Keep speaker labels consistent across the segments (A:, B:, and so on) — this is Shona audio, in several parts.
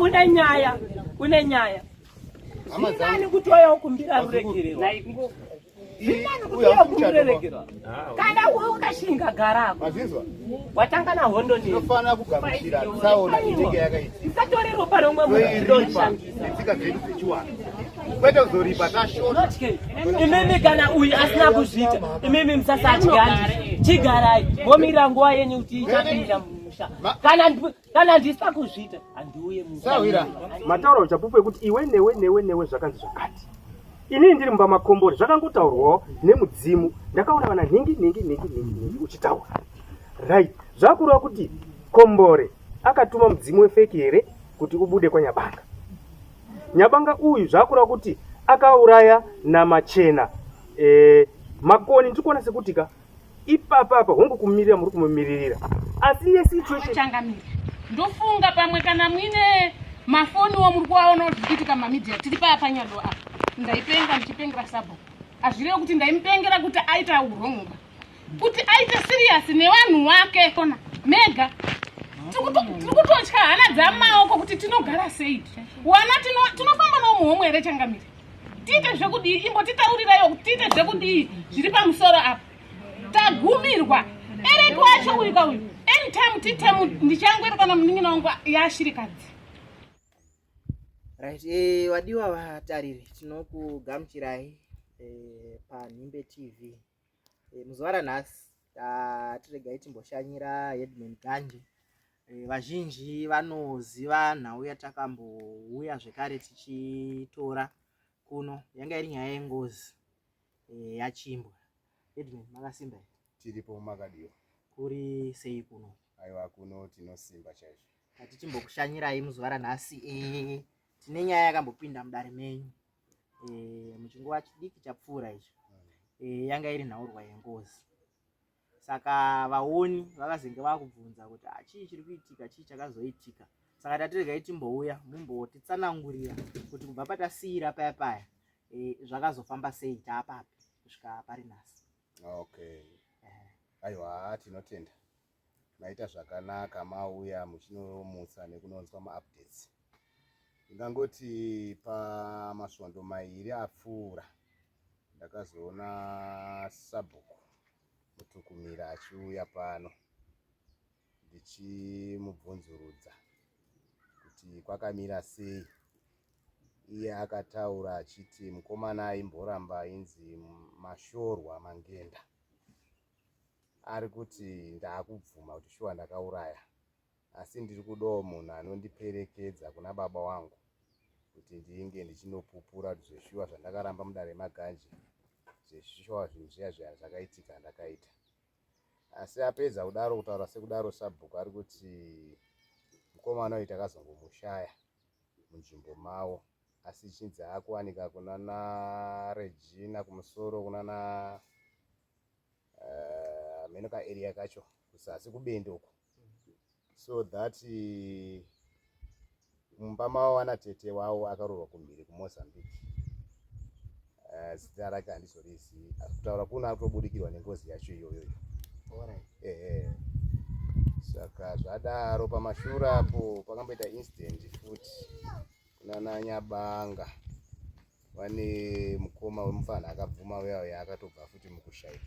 A: Une nyaya, une nyaya. Zvinani kuti waya ukumbira ruregerero. Zvinani kuti waya ukumbira ruregerero. Kana ukashinga garako.
B: Mazvinzwa?
A: Watanga na hondo nini?
B: Tinofanira kugamuchira tsaona inenge yakaitika.
A: Usatore ropa romwe munhu ndorishandisa.
B: Netsika dzedu dzechiwanhu. Kwete kuzoripa tashota.
A: Imimi kana uyu asina kuzviita, imimi musasatya. Chigarai, momirira nguva yenyu kuti ichapinda mumusha. Kana kana ndisina kuzviita handiuye
B: Sahwira.
C: Mataura uchapupu ekuti iwe newe newe newe zvakanzi zvakati. Inini ndiri mumba makombori zvakangotaurwawo nemudzimu ndakaona vana nhingi nhingi nhingi nhingi nhingi uchitaura. Right. Zvakureva kuti kombore akatuma mudzimu wefeki here kuti ubude kwaNyabanga. Nyabanga uyu zvakureva kuti akauraya namachena eh, makoni ndiri kuona sekuti ka ipapa apa hongu kumirira muri kumumiririra asi nesituation
D: Changamire, ndofunga pamwe kana muine mafoniwo muri kuwaona kuti zvichiitika mumamidia tiri paya panyado apa. Ndaipenga ndichipengera sabhuku, hazvirevi kuti ndaimupengera kuti aita urongoba, kuti aite serious nevanhu wake. Ona mega tiri kutotya hana dzamaoko kuti tinogara sei wana tinofamba nawo muhomwe here changamire? Tiite zvekudii? Imbotitaurireiwo kuti tiite zvekudii zviri pamusoro apa. Tagumirwa. Ereki wacho uyu ka uyu anytime titemu ndichangwere kana munin'ina wangu yashirikadzi.
E: Right, vadiwa vatariri, tinokugamuchirai paNhimbe TV. Muzuva ranhasi tatiregai timboshanyira Headman Ganje. Vazhinji vanoziva nhau yatakambouya zvekare tichitora kuno, yanga iri nyaya yengozi yachimbwa. Headman, makasimba here?
B: Tiripo, makadiwa?
E: Kuri sei kuno?
B: Aiwa, kuno tinosimba chaizvo.
E: Tati timbokushanyirai muzuva ranhasi. Tine nyaya yakambopinda mudare menyu muchinguva chidiki chapfuura icho. Yanga iri nhaurwa yengozi, saka vaoni vakazenge vakubvunza kuti chii chiri kuitika, chii chakazoitika. Saka tatiregai timbouya mumbotitsanangurira kuti kubva patasiyira paya paya zvakazofamba sei, taapapi kusvika pari nhasi.
B: Okay, aiwa, tinotenda, maita zvakanaka mauya muchinomutsa nekunonzwa maupdates. Ndingangoti pamasvondo mairi apfuura ndakazoona sabhuku Mutukumira achiuya pano, ndichimubvunzurudza kuti kwakamira sei. Iye akataura achiti mukomana aimboramba ainzi Mashorwa Mangenda ari kuti ndaakubvuma kuti shuwa ndakauraya, asi ndiri kudawo munhu anondiperekedza kuna baba wangu kuti ndinge ndichinopupura kuti zveshuwa zvandakaramba mudare maganje, zveshuwa zvinhu zviya zviya zvakaitika ndakaita. Asi apedza kudaro kutaura sekudaro, sabhuku ari kuti mukomana uyu takazongomushaya munzvimbo mavo, asi chinzi akuwanika kunana Regina kumusoro kunana hameno kaarea kacho kusasi kubende uko, so that mumba mavo vana tete wavo akaroorwa kumhiri kuMozambique. Zita rake handizorizivi, asi kutaura kuno akutobudikirwa nengozi yacho iyoyoyo. Ehe, saka zvadaro, pamashure apo pakamboita incident futi kunana Nyabanga, vane mukoma wemufana akabvuma uya uya akatobva futi mukushaika.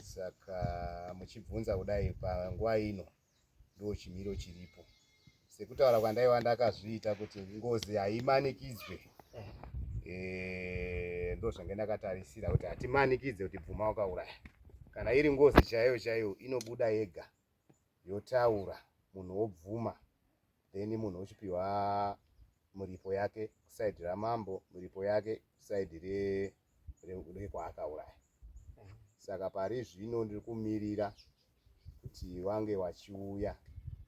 B: Saka muchibvunza kudai, panguva ino ndo chimiro chiripo sekutaura kwandaiva ndakazviita kuti ngozi haimanikidzwe. Ndo zvange ndakatarisira kuti hatimanikidze kuti bvuma wakauraya. Kana iri ngozi chaiyo chaiyo inobuda yega yotaura, munhu wobvuma, then munhu ochipiwa muripo yake kusaidi ramambo, muripo yake kusaidi rekwaakauraya. Saka pari zvino ndiri kumirira kuti vange vachiuya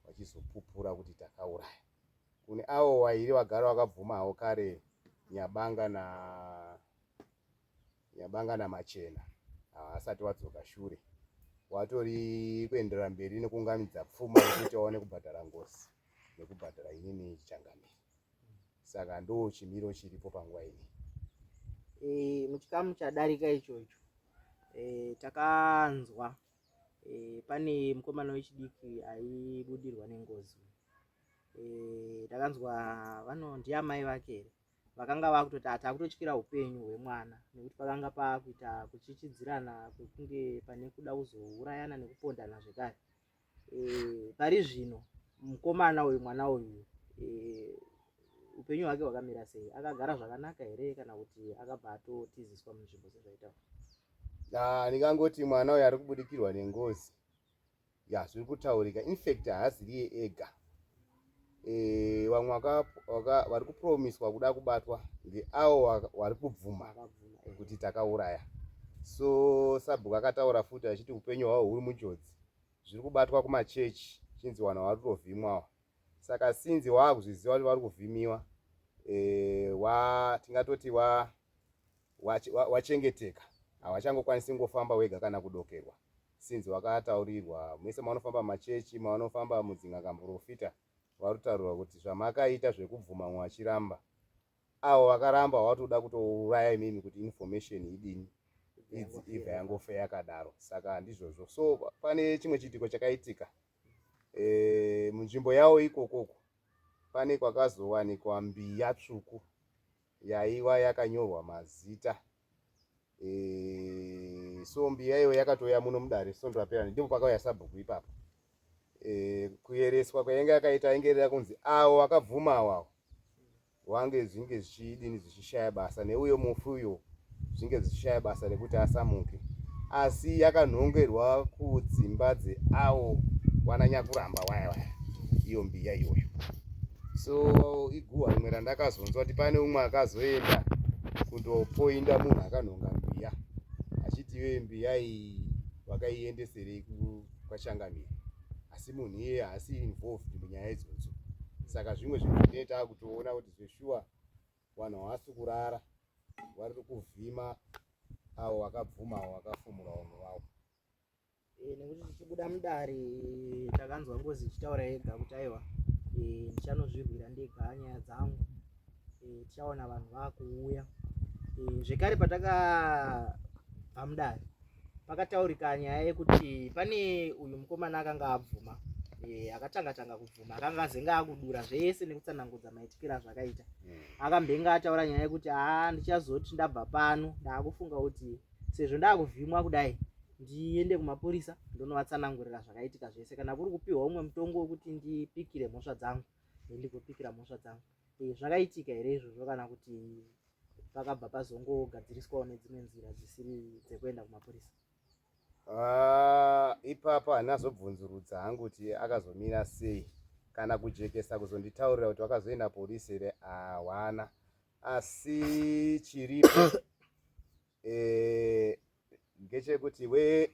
B: vachizopupura kuti takauraya. Kune avo vairi vagara vakabvumawo kare, Nyabanga na Nyabanga naMachena, havasati wadzoka shure, watori kuenderera mberi nekuunganidza pfuma yekuti vaone kubhadhara ngozi nekubhadhara inini changamire. Saka ndo chimiro chiripo panguva ini.
E: Muchikamu chadarika ichocho takanzwa pane mukomana wechidiki aibudirwa nengozi. E, takanzwa vano ndiamai vake here vakanga vakutoti ati akutotyira upenyu hwemwana nekuti pakanga pakuita kuchichidzirana kwekunge pane kuda kuzourayana nekupondana zvekare. E, pari zvino mukomana uyu mwana uyu e, upenyu hwake hwakamira sei? Akagara zvakanaka here kana kuti akabva atotiziswa munzvimbo sezvaita?
B: Ndingangoti mwana uyu ari kubudikirwa nengozi ya zviri kutaurika infact haaziriye ega e, vamwe vari kupromiswa kuda kubatwa ngeavo vari kubvuma eh. kuti takauraya so sabhuku akataura futi achiti upenyu hwavo huri munjodzi zviri kubatwa kumachechi chinzi vanhu vari kutovhimwawo saka sinzi waakuzviziva kuti vari kuvhimiwa e, wa tingatoti wa wachengeteka hawachangokwanisi kungofamba wega kana kudokerwa since wakataurirwa mese mavanofamba machechi mavanofamba mudzin'anga muprofita varutaurirwa kuti zvamakaita zvekubvuma mwe vachiramba avo vakaramba watoda kutouraya imimi kuti information idini ibva yangofa yakadaro saka ndizvozvo so pane chimwe chiitiko chakaitika e, munzvimbo yavo ikokoko pane kwakazowanikwa mbiya tsvuku yaiva yakanyorwa mazita e, so mbiya iyo yakatouya muno mudare svondo rapera ndipo pakauya sabhuku ipapo e, kuyereswa kwainge yakaita aingerera kunzi avo vakabvuma awawo wange zvinge zvichidini zvichishaya basa neuyo mufi uyo zvinge zvichishaya basa rekuti asamuke asi yakanhongerwa kudzimba dzeawo wana nyakuramba waya waya iyo mbiya iyoyo so iguhwa rimwe randakazonzwa kuti pane umwe akazoenda kundopoinda munhu akanhonga mbiya achiti iyoyo mbiya iyi wakaiendeserei kwachangamire asi munhu iye haasi involved munyaya idzodzo saka zvimwe zvinhu zvinee taakutoona kuti zveshuwa vanhu havasi kurara vari kuvhima avo vakabvuma avo vakafumura vamwe vavo
E: e, nekuti tichibuda mudare takanzwa ngozi ichitaura yega kuti aiwa e, ndichanozvirwira ndega nyaya dzangu e, tichaona vanhu vakuuya e, zvekare patakabva mudare pakataurika nyaya yekuti pane uyu mukomana akanga abvuma e, akatanga tanga kubvuma akanga azenge akudura zvese nekutsanangudza maitikiro azvakaita hmm. akambenga ataura nyaya yekuti haa ndichazoti ndabva pano ndaakufunga kuti sezvo ndaakuvhimwa kudai ndiende kumapurisa ndonovatsanangurira zvakaitika zvese kana kuri kupiwa umwe mutongo wekuti ndipikire mhosva dzangu ndigopikira mhosva dzangu e, zvakaitika here izvozvo kana kuti pakabva pazongogadziriswawo nedzimwe nzira dzisiri dzekuenda kumapurisa
B: ah, ipapo handina zobvunzurudza hangu kuti akazomira sei kana kujekesa kuzonditaurira kuti wakazoenda polisi here hawana asi chiripo eh, ngechekuti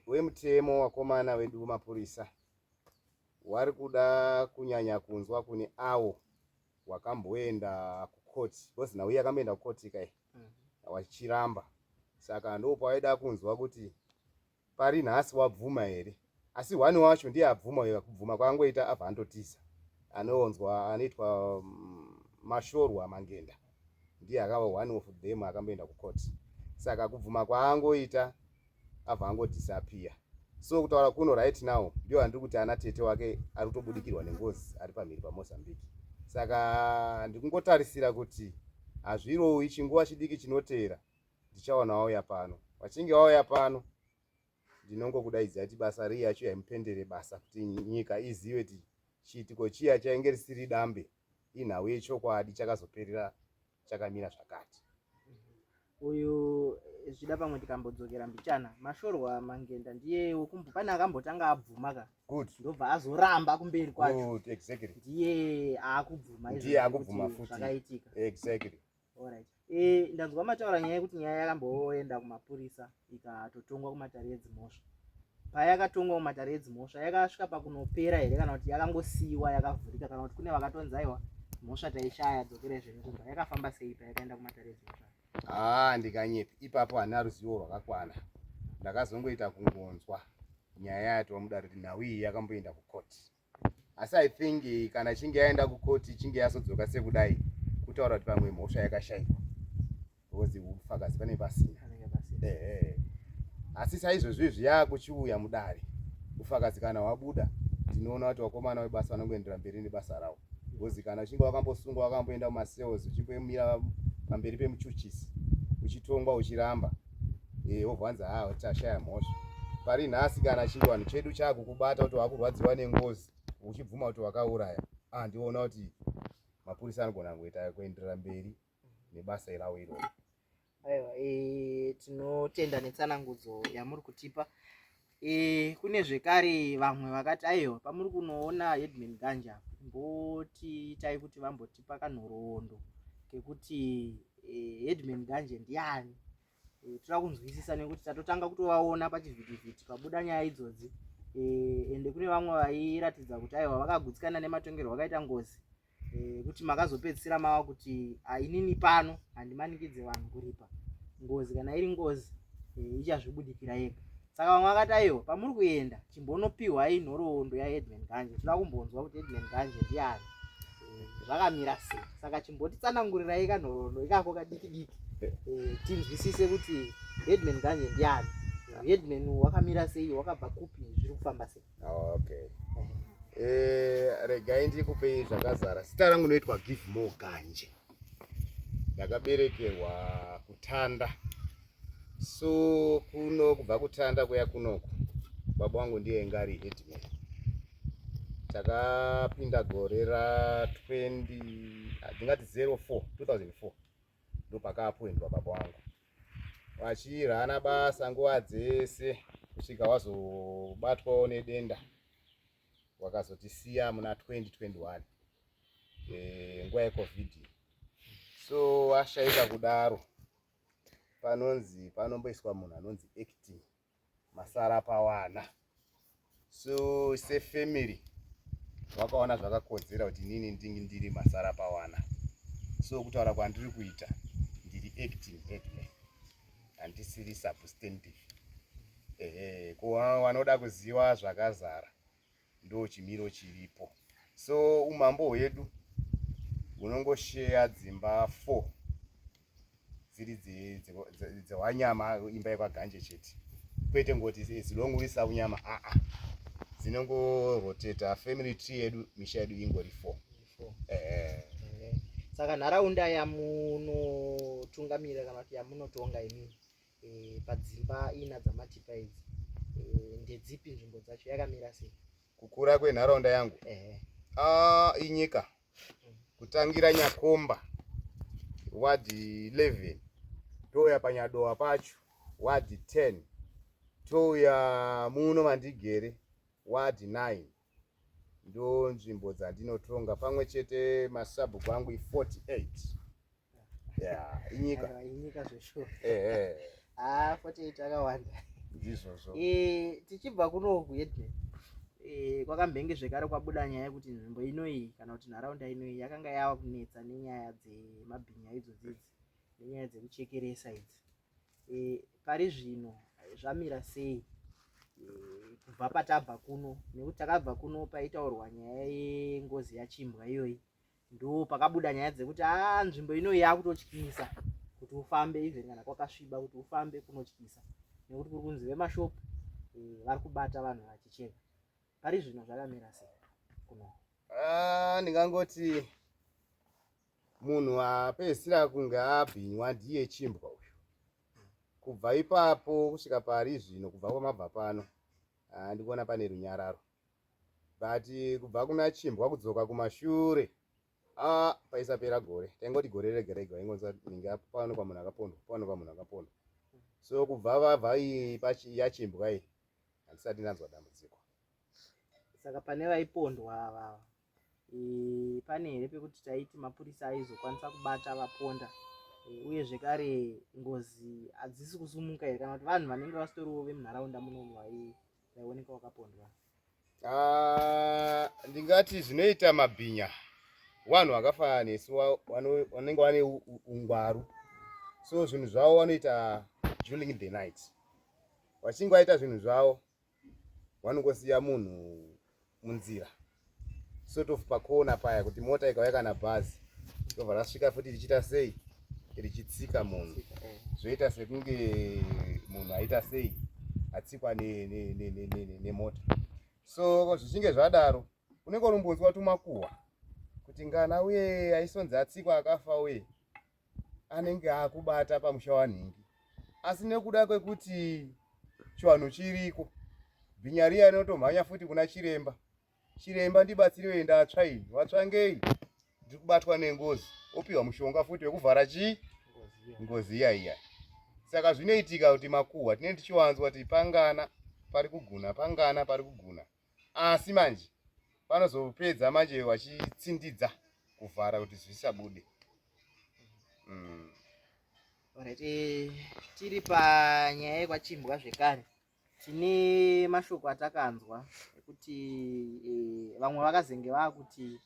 B: wemutemo wakomana wedu mapurisa wari kuda kunyanya kunzwa kune awo wakamboenda kukoti because nhau yakamboenda kukoti kai mm. wachiramba saka ndopawaida kunzwa kuti pari nhasi wabvuma here asi one wacho ndiye abvuma uyo kubvuma kwaangoita abva andotiza anonzwa anoitwa mm, mashorwa mangenda ndiye akava one of them akamboenda kukoti saka kubvuma kwaangoita abva angodisappear so kutaura kuno right now ndiyo andiri kuti ana tete wake ari kutobudikirwa nengozi ari pamhiri pamozambique saka ndikungotarisira kuti hazvirowi chinguva chidiki chinoteera ndichawana wauya pano vachinge wauya pano ndinongokudaidzira kuti basa rei yacho yaimupendere basa kuti nyika izive kuti chiitiko chiya chainge risiri dambe inhau yechokwadi chakazoperera chakamira zvakati
E: uyu zvida pamwe tikambodzokera mbichana mashorwa mangenda ndiye wekumbo pane akambotanga abvuma ka
B: good
E: ndobva azoramba kumberi kwacho
B: good exactly
E: ndiye akubvuma
B: ndiye akubvuma futi
E: zvakaitika
B: exactly
E: alright e, ndanzwa mataura nyaya yekuti nyaya yakamboenda kumapurisa ikatotongwa kumatare edzimhosva payakatongwa kumatare edzimhosva yakasvika pakunopera here kana kuti yakangosiyiwa yakavhurika kana kuti kune vakatonzi aiwa mhosva taishaya dzokerai zvenyu kumba yakafamba sei payakaenda kumatare edzimhosva
B: haa ndikanyepi ipapo handina ruzivo rwakakwana ndakazongoita kungonzwa nyaya yatova mudare kuti nhau iyi yakamboenda kukoti asi i think kana ichinge yaenda kukoti ichinge yazodzoka sekudai kutaura kuti pamwe mhosva yakashaikwa because ufakazi pane pasina ehe asi saizvozvo izvi yakuchiuya mudare ufakazi kana wabuda tinoona kuti vakomana vebasa vanongoendera mberi nebasa ravo. Because kana uchinge wakambosungwa wakamboenda mumacells uchimbomira pamberi pemuchuchisi uchitongwa uchiramba eh, wobva wanzi ha tashaya mhosva. Pari nhasi kana chivanhu chedu chakukubata kuti wakurwadziwa nengozi uchibvuma kuti wakauraya, ah, ndiona kuti mapurisa anogona kuita kuenderera mberi nebasa iravo iroro.
E: Aiwa, e, tinotenda netsanangudzo yamuri kutipa. E, kune zvekare vamwe vakati aiwa pamuri kunoona Headman Ganja mbotiitai kuti vambotipa kanhoroondo kekuti e, Headman Ganje ndiani. E, toda kunzwisisa nekuti tatotanga kutovaona pachivhitivhiti pabuda nyaya idzodzi e, ende kune vamwe vairatidza kuti aiwa vakagutsikana nematongerwo akaita ngozi Eh, kuti makazopedzisira mava kuti ah, inini pano handimanikidze vanhu kuripa ngozi kana iri ngozi eh, ichazvibudikira yega saka vamwe vakati aiwa pamuri kuenda chimbonopiwai nhoroondo yaheadman ganje toda kumbonzwa kuti headman ganje ndiani eh, zvakamira sei saka chimbotitsanangurirai kanhoroondo ikako kadiki diki tinzwisise kuti headman ganje ndiani headman wakamira sei wakabva kupi zviri kufamba sei
B: Okay. Eh, regai ndikupei zvakazara. Zita rangu noitwa Give More Ganje. Ndakaberekerwa Kutanda. So kuno kubva Kutanda kuya kunoku. Baba wangu ndiye ainge ari headman. Takapinda gore ra 20 ndingati 04 2004 ndopakaappointwa baba wangu. Vachirana basa nguva dzese kusvika wazobatwawo nedenda wakazotisiya muna 2021 e, nguva yecovid so washaika kudaro panonzi panomboiswa munhu anonzi acting masara pawana so sefamily vakaona zvakakodzera kuti inini ndingi ndiri masara pawana so kutaura kwandiri kuita ndiri acting headman handisiri substantive ehe ko wanoda kuziva zvakazara ndo chimiro chiripo so umambo hwedu hunongosheya dzimba 4 dziri dzewanyama imba yekwaganje chete kwete ngoti as long uri saunyama aa dzinongoroteta family tree yedu misha yedu ingori 4
E: eh. Saka nharaunda yamunotungamira kana kuti yamunotonga imini e, padzimba ina dzamatipa idzi e, ndedzipi nzvimbo dzacho yakamira sei
B: kukura kwenharaunda yangu eh. Ah, inyika kutangira Nyakomba ward 11 touya paNyadowa pacho ward 10 touya muno mandigere ward 9 ndo nzvimbo dzandinotonga pamwe chete masabhuku angu i48 yeah, inyika
E: inyika zveshuwa ehe ah 48 akawanda
B: ndizvozvo
E: eh tichibva kunoku headman eh kwakambenge zvekare kwabuda nyaya yekuti nzvimbo inoyi kana kuti nharaunda inoyi yakanga yava kunetsa nenyaya dzemabhinya idzodzi idzi nenyaya dzekuchekeresa idzi e, pari zvino zvamira sei e, kubva patabva kuno nekuti takabva kuno paitaurwa nyaya yengozi yachimbwa iyoyi ndo pakabuda nyaya dzekuti a ah, nzvimbo inoyi yakutotyisa kuti ufambe even kana kwakasviba kuti ufambe kunotyisa nekuti kuri kunzi vemashopu e, vari kubata vanhu vachicheka pari zvino zvakamira sei kuno
B: ah, ndingangoti munhu apedzisira kunge abhinywa ndiye chimbwa uyu kubva ipapo kusvika pari zvino kubva kwamabva pano handikuona pane runyararo but kubva kuna chimbwa kudzoka kumashure ah, paisapera gore taingoti gore rega rega waingonzwa ninge pano pamunhu akapondwa pano pamunhu akapondwa so kubva vabva iyi yachimbwa iyi handisati ndanzwa dambudziko
E: saka pane vaipondwa ava e, pane here pekuti taiti mapurisa aizokwanisa kubata vaponda e, uye zvekare ngozi hadzisi kusumuka here kana kuti vanhu vanenge vasitoriwo vemunharaunda munomu vaioneka vakapondwa
B: ah, ndingati zvinoita mabhinya vanhu vakafanana nesu vanenge vane ungwaru so zvinhu zvavo vanoita during the night vachinge vaita zvinhu zvavo vanongosiya munhu munzira sort of pakona paya kuti mota ikauya kana bhazi robva rasvika futi richiita sei richitsika munhu zvoita sekunge munhu aita sei atsikwa nemota so zvichinge zvadaro unenge unombonzwa tumakuhwa kuti Kuti ngana uye aisonzi atsikwa akafa uye anenge akubata pamusha wanhingi. Asi nekuda kwekuti chivanhu chiriko, bhinya riya rinotomhanya futi kuna chiremba. Chiremba ndibatsirewe ndatsva ini. Watsva ngei? Ndiri kubatwa nengozi. Opiwa mushonga futi wekuvhara chii? Ngozi iya iya. Saka zvinoitika kuti makuhwa tinenge tichiwanzwa kuti pangana pari kuguna, pangana pari kuguna. Asi manje panozopedza manje vachitsindidza kuvhara kuti zvisabude.
E: Alright, tiri panyaya yekwaChimbwa zvekare. Tine mashoko atakanzwa ekuti vamwe vakazenge vakuti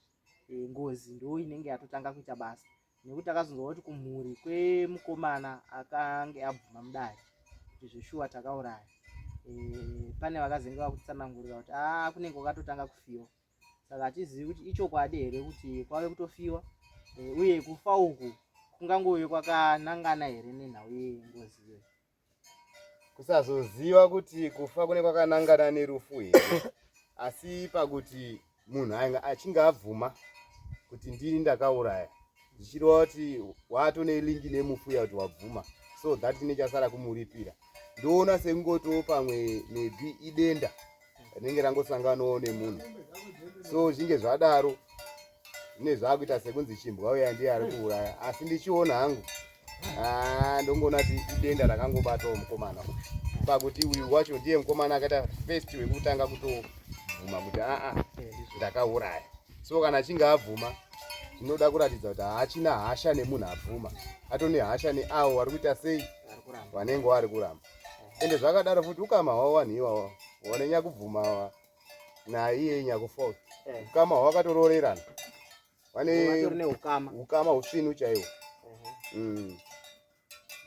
E: ngozi ndo inenge yatotanga kuita basa, nekuti takazonzwa kuti kumhuri kwemukomana akange abvuma mudare kuti zveshuwa takauraya, pane vakazenge vakutsanangurira kuti kunenge kwakatotanga kufiwa. Saka hatizivi kuti ichokwadi here kuti kwave kutofiwa, uye kufa uku kungangove kwakanangana here nenhau yengozi iyoyo.
B: Kusazoziva kuti kufa kune kwakanangana nerufu here, asi pakuti munhu achinge abvuma kuti ndini ndakauraya, zvichireva kuti wato nelingi nemufu uya kuti wabvuma, so that ine chasara kumuripira. Ndoona sekungotiwo pamwe maybe idenda rinenge rangosanganawo nemunhu, so zvinge zvadaro zvine zvakuita sekunzi chimbwa uya ndiye ari kuuraya. Asi ndichiona hangu, ndongoona kuti idenda rakangobatawo mukomana uyu, pakuti uyu wacho ndiye mukomana akaita first wekutanga kutobvuma kuti aa ndakauraya. So kana achinge abvuma, zvinoda kuratidza kuti haachina hasha nemunhu abvuma, atone hasha neavo vari kuita sei, vanenge vari kuramba. Ende zvakadaro futi ukama hwavo vanhu iwawa wane nyakubvuma naiye nyakufa uyu, ukama hwavakatoroorerana, vane
E: Vatori neukama,
B: ukama husvinu chaiwo.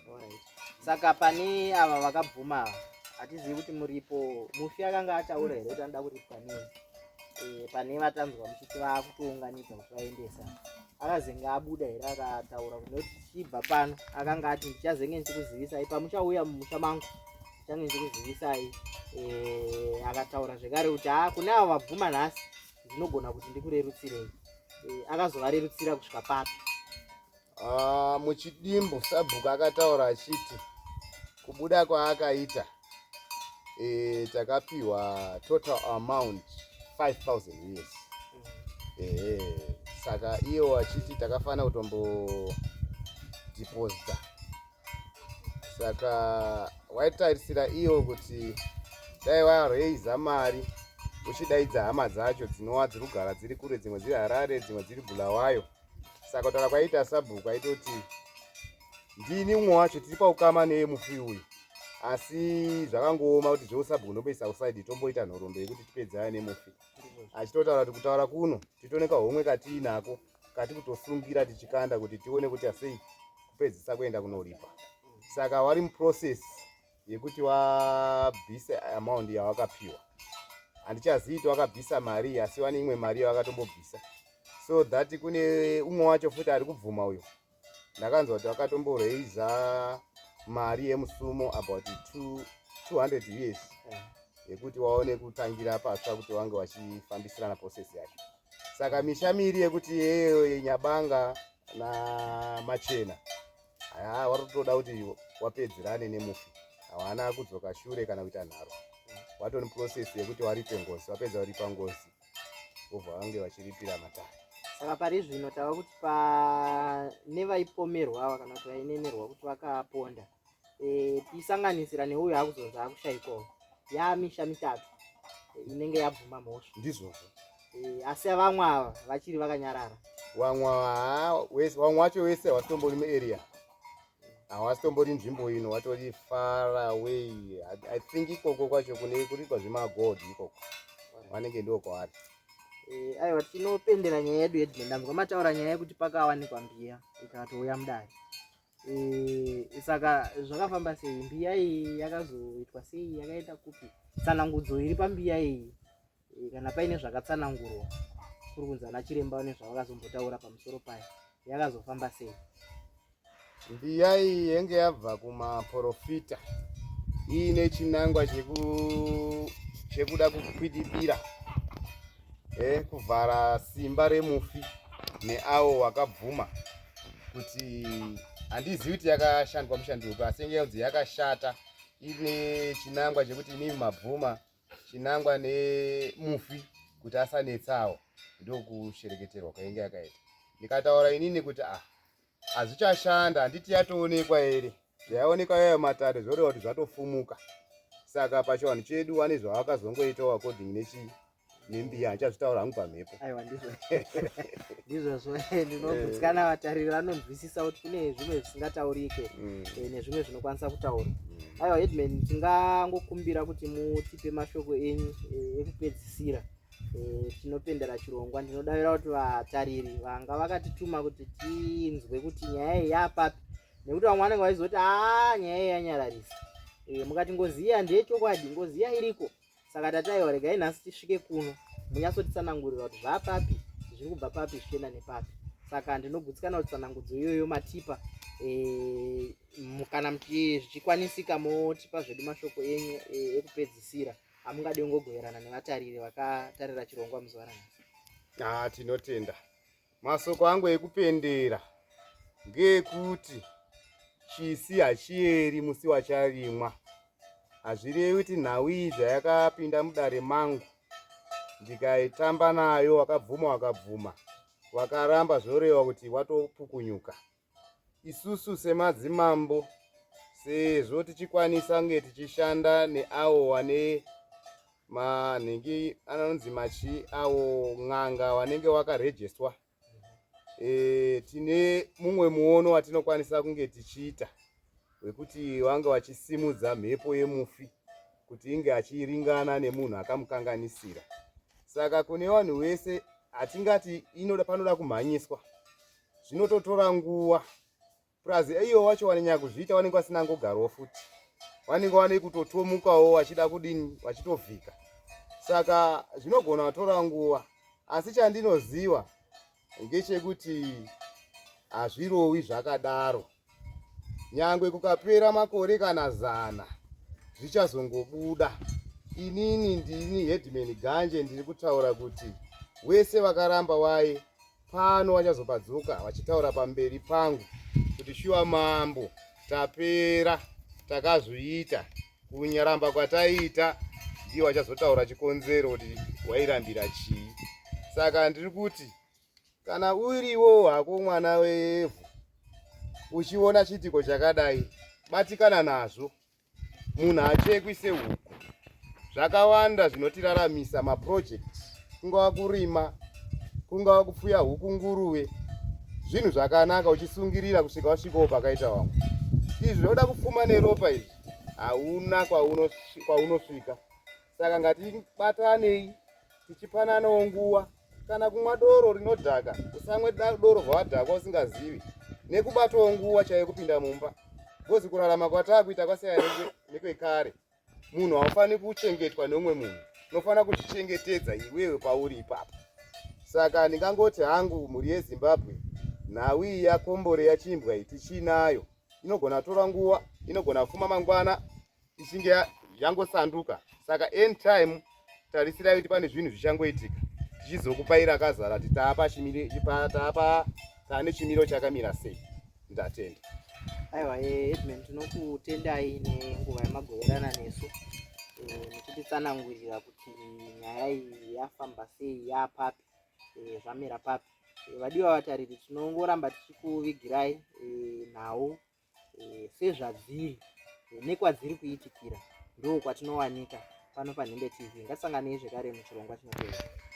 E: Alright. Saka pane ava vakabvuma ava, hatizivi kuti muripo mufi akanga ataura here kuti anoda kuripwa nei. Pane vatanzwa muchiti vakutounganidza kuti vaendesa, akazenge abuda here akataura kuti nekuti tichibva pano akanga ati ndichazenge ndichikuzivisai pamuchauya mumusha mangu, ndichange ndichikuzivisai. Akataura zvekare kuti ha kune ava vabvuma nhasi ndinogona kuti ndikurerutsirei. Akazovarerutsira kusvika papi?
B: Muchidimbu sabhuku akataura achiti kubuda kwaakaita, takapiwa total amount 5000 US. Saka iwo achiti takafanira kutombo deposita, saka waitarisira iyo kuti dai wareiza mari uchidaidza hama dzacho dzinova dziri kugara dziri kure, dzimwe dziri Harare, dzimwe dziri Bulawayo. Saka kutaura kwaita sabhuku aitoti ndini umwe wacho tiri paukama nemufi uyu, asi zvakangooma kuti zveusabhuku ndomboisa kusaidi, tomboita nhoroondo yekuti tipedzane nemufi. Achitotaura kuti kutaura kuno titoneka homwe katiinako kati kutosungira tichikanda kuti tione kuti asei kupedzisa kuenda kunoripa. Saka wari muprocess yekuti wabvise amount yawakapiwa. Handichazivi kuti wakabvisa mari, asi wane imwe mari yawakatombobvisa, so that kune umwe wacho futi ari kubvuma uyo, ndakanzwa kuti wakatomboreiza mari yemusumo about 200 US yekuti waone kutangira patsva kuti wange wachifambisirana process yacho. Saka misha miri yekuti yeyo yeNyabanga naMachena haya wari kutoda kuti wapedzerane nemufi, hawana kudzoka shure kana kuita nharo, watoni process yekuti waripe ngozi. Wapedza kuripa ngozi, vobva vange vachiripira matare.
E: Saka pari zvino tava kuti pane vaipomerwa ava kana kuti vainenerwa kuti vakaponda, tisanganisira neuyo akuzonzi akushayikwawo, yamisha mitatu inenge yabvuma mhosva.
B: Ndizvozvo.
E: Asi vamwe ava vachiri vakanyarara.
B: Vamwe vamwe wacho wese havasitombori muarea, havasitombori nzvimbo ino, vatori far away. I think ikoko kwacho kune kuriitwa zvemagold ikoko vanenge ndo kwavari.
E: Aiwa, tinopendera nyaya yedu headman. Ndamzwa mataura nyaya yekuti pakawanikwa mbiya ikatouya mudare. Saka zvakafamba sei? Mbiya iyi yakazoitwa sei? Yakaenda kupi? Tsanangudzo iri pambiya iyi, kana paine zvakatsanangurwa, kuri kunzi ana chiremba vane zvavakazombotaura pamusoro payo, yakazofamba sei?
B: Mbiya iyi yenge yabva kumaprofita iine chinangwa chekuda kukwidibira, kuvhara simba remufi. neawo wakabvuma kuti handizivi kuti yakashandwa mushandi upi asi inge yanzi yakashata ine chinangwa chekuti imimi mabvuma chinangwa nemufi kuti asanetsawo ndokushereketerwa kwainge yakaita ndikataura inini kuti ah hazvichashanda handiti yatoonekwa here zvayaonekwa yayo matare zvoreva kuti zvatofumuka saka pachivanhu chedu wane zvavakazongoitawo according nechii nembiya handichazvitaura hangu pamhepo
E: aiwa ndizvo ndizvozvo ndinogutsikana vatariri vanonzwisisa kuti kune zvimwe zvisingataurike mm. eh, nezvimwe zvinokwanisa kutaurwa mm. aiwa headman tingangokumbira kuti mutipe mashoko enyu eh, ekupedzisira eh, tinopendera chirongwa ndinodavira kuti vatariri vanga vakatituma kuti tinzwe kuti nyaya iyi yapapi nekuti vamwe vanenge vaizoti aa nyaya iyi yanyararisa mukati ngozi iya ndeyechokwadi ngozi iya iriko Saka tati aiwa regai nhasi tisvike kuno munyatsotitsanangurira kuti zvaapapi zviri kubva papi zvichienda nepapi. Saka ndinogutsikana kuti tsanangudzo iyoyo matipa e, kana zvichikwanisika motipa zvedu mashoko enyu e, ekupedzisira amungade kungogoverana nevatariri vakatarira chirongwa muzuva ranhasi.
B: Ah, tinotenda. Masoko angu ekupendera ngeekuti chisi hachieri musi wacharimwa. Hazvirevi kuti nhau iyi zvayakapinda mudare mangu ndikaitamba nayo, wakabvuma wakabvuma, wakaramba zvoreva kuti watopukunyuka. Isusu semadzimambo sezvo tichikwanisa kunge tichishanda neawo wane manhingi anonzi machi awo n'anga wanenge wakarejestwa e, tine mumwe muono watinokwanisa kunge tichiita wekuti vange vachisimudza mhepo yemufi kuti inge achiringana nemunhu akamukanganisira saka kune vanhu vese hatingati inoda panoda kumhanyiswa zvinototora nguva plus iyo wacho wanenya kuzviita vanenge vasina ngogarawo futi vanenge vane kutotomukawo vachida kudini vachitovhika saka zvinogona kutora nguva asi chandinoziva ngechekuti hazvirovi zvakadaro nyangwe kukapera makore kana zana zvichazongobuda inini ndini headman ganje ndiri kutaura kuti wese vakaramba waye pano vachazopadzoka vachitaura pamberi pangu kuti shuwa mambo tapera takazviita kunyaramba kwataiita ndiye wachazotaura chikonzero kuti wairambira chii saka ndiri kuti kana uriwo hako mwana wevhu uchiona chiitiko chakadai batikana nazvo munhu hachekwi sehuku zvakawanda zvinotiraramisa maproject kungava kurima kungava kupfuya huku nguruve zvinhu zvakanaka uchisungirira kusvika wasvikawo pakaita vamwe izvi zvinoda kupfuma neropa izvi hauna kwaunosvika saka ngatibatanei tichipananawo nguva kana kumwa doro rinodhaka usamwe doro rwawadhakwa usingazivi nekubatawo nguva chaiyo kupinda mumba bcoz kurarama kwataakuita kwasiyana nekwekare munhu haufaniri kuchengetwa neumwe munhu unofanira kuzvichengetedza iwewe pauri ipapo saka ndingangoti hangu mhuri yezimbabwe nhau iyi yakombore yachimbwa iyi tichiinayo inogona tora nguva inogona kufuma mangwana ichinge yangosanduka saka any time tarisirai kuti pane zvinhu zvichangoitika tichizokupai rakazara kuti taapa taapa taane chimiro chakamira sei ndatenda
E: aiwa eh, edman tinokutendai nenguva yamagoverana nesu eh, muchititsanangurira kuti nyaya iyi yafamba sei yapapi eh, zvamira papi vadiwa vatariri tinongoramba tichikuvigirai nhau e, sezvadziri e, nekwadziri kuitikira ndo kwatinowanika pano panhembe tv ngatisanganei zvekare muchirongwa chinotevera.